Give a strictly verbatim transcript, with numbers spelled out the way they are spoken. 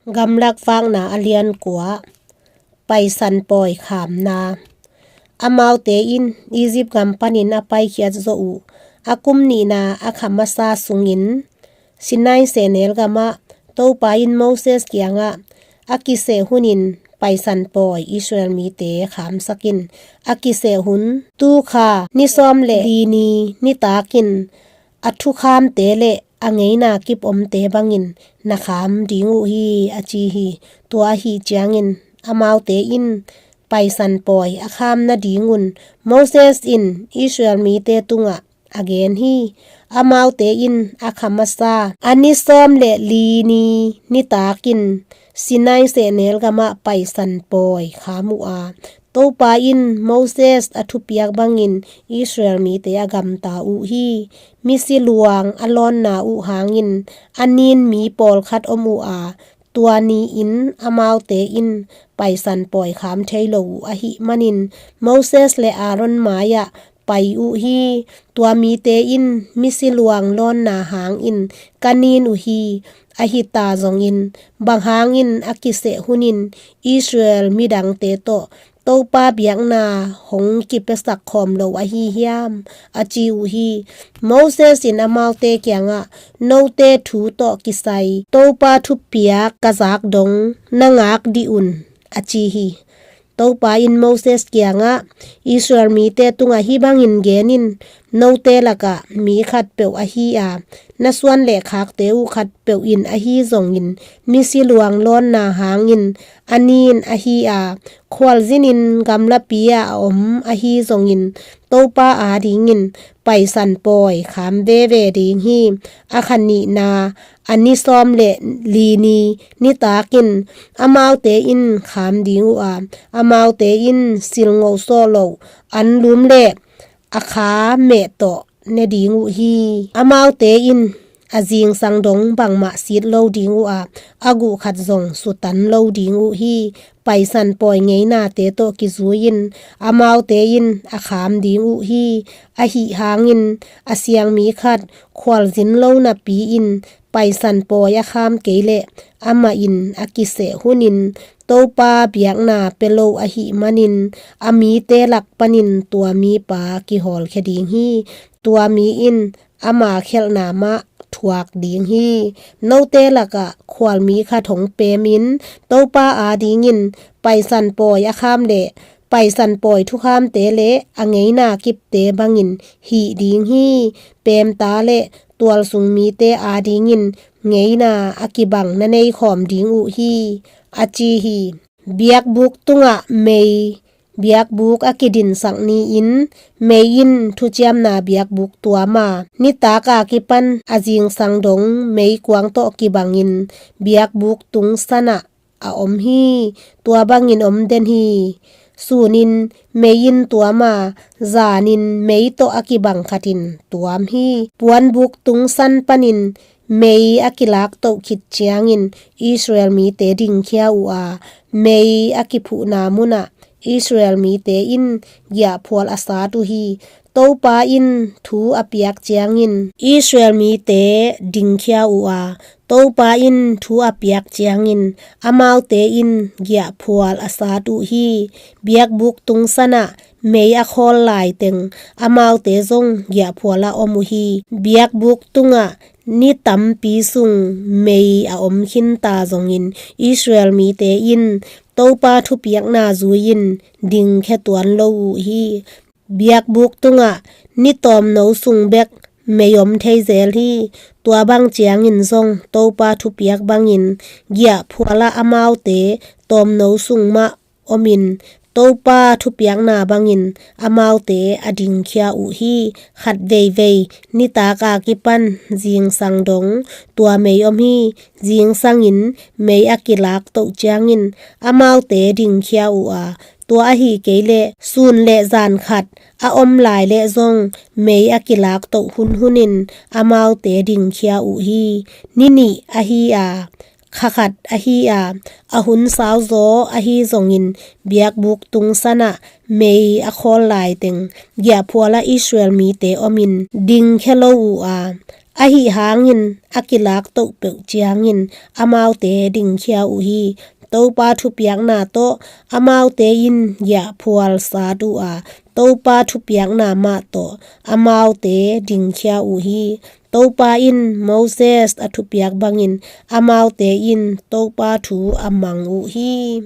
Gamlak Vakna a lian kua. Paisan pawi khamna. Amaute in Egypt gam panin a paikhiat zawh uh a kum nihna a kha masa sungin Sinai sehnel gamah Topa in Moses kiangah a kiseh hunin paisan pawi Israel mite khamsakin a kiseh hun tu kha ni sawm le li ni nitakin a thukhamte le a ngeina kip omte bangin na kham ding uh hi, a ci hi. Tua ahi ciangin amaute in paisan pawi a kham nadingun Moses in Israel mite tungah a gen hi. Amaute in a kha masa a ni sawm le li ni nitakin Sinai sehnel gamah paisan pawi kham uh a, Topa in Moses a thupiak bangin Israel mite a gamta uh hi. Misi luang a lawnna uh hangin a nin mi pawlkhat om uh a, tua ni-in amaute in paisan pawi kham thei lo uh ahih manin Moses le Aaron mai-ah pai uh hi. Tua mite in misi luang lawnna hangin ka nin uh hi. Ahi ta zongin bang hangin a kiseh hunin Israel midangte tawh Topa biakna hong kipiasak khawm lo ahi hiam, a ci uh hi. Moses in amaute kiangah, note thu tawh kisai Topa thupiak ka zak dong na ngak dih un, a ci hi. Topa in Moses kiangah, Israel mite tungah hih bangin gen in, note lakah mi khatpeuh ahi a, na suan le khakte uh khatpeuh in ahi zongin misi luang lawnna hangin a nin ahi a, khualzinin gamlapi-ah a om ahi zongin Topa adingin paisan pawi kham veve ding hi. A kha nihna a ni sawm le li ni nitakin amaute in kham ding uh a, amaute in silngoh sawh lo anlum le a kha meh tawh ne ding uh hi. Amaute in a zingsang dong bangmah sit lo ding uh a, a guh khat zong sutan lo ding uh hi. Paisan pawi ngeinate tawh kizui-in amaute in a kham ding uh hi. Ahi hangin a siang mi khat khualzin lo napi-in paisan pawi a kham kei leh amah in a kiseh hunin Topa biakna pia lo ahih manin a mite lak panin tua mipa kihawlkhia ding hi. Tua mi in ama khialhna mah thuak ding hi. Note lakah khualmi khat hong pemin Topa adingin paisan pawi a kham le paisan pawi thukhamte le a ngeina kipte bangin hih ding hi. Pemta le tualsung mite adingin ngeina a kibang na nei khawm ding uh hi, a ci hi. Biakbuk tungah mei. Biakbuk a kidinsak ni-in mei in thuciamna biakbuk tuam a, nitak a kipan a zingsang dong meikuang tawh kibangin biakbuk tung sanah a om hi. Tua bangin om den hi. Sunin mei in tuam a, zanin mei tawh a kibang khatin tuam hi. Puanbuk tung san panin mei a kilak toh khit ciangin Israel mite dingkhia uh a, mei a kiphuhna munah Israel mite in giahphual a sat uh hi. Topa in thu a piak ciangin Israel mite dingkhia uh a, Topa in thu a piak ciangin amaute in giahphual a sat uh hi. Biakbuk tung sanah mei a khawl laiteng amaute zong giahphual a om uh hi. Biakbuk tungah ni tampi sung mei a om khinta zongin Israel mite in Topa thupiakna zui-in dingkhia tuan lo uh hi. Biakbuk tungah ni tawmno sung bek mei om thei zel hi. Tua bang ciangin zong Topa thupiak bangin giahphual ah amaute tawmno sung mah omin Topa thupiakna bangin amaute a dingkhia uh hi. Khat veivei nitak a kipan zingsang dong tua mei om hi. Zingsangin mei a kilak toh ciangin amaute dingkhia uh a, tua ahi kei leh sun le zan khat a om lai leh zong mei a kilak toh hunhunin amaute dingkhia uh hi. Ni nih ahi a, kha khat ahi a, a hun sauzaw ahi zongin biakbuk tung sanah mei a khawl laiteng giahphual ah Israel mite omin dingkhia lo uh a, Ahi hangin a kilaktoh peuh ciangin amaute dingkhia uh hi. Topa thupiakna tawh amaute in giahphual sat uh a, Topa thupiakna mah tawh amaute dingkhia uh hi. Topa in Moses a thupiak bangin amaute in Topa thu a mang uh hi.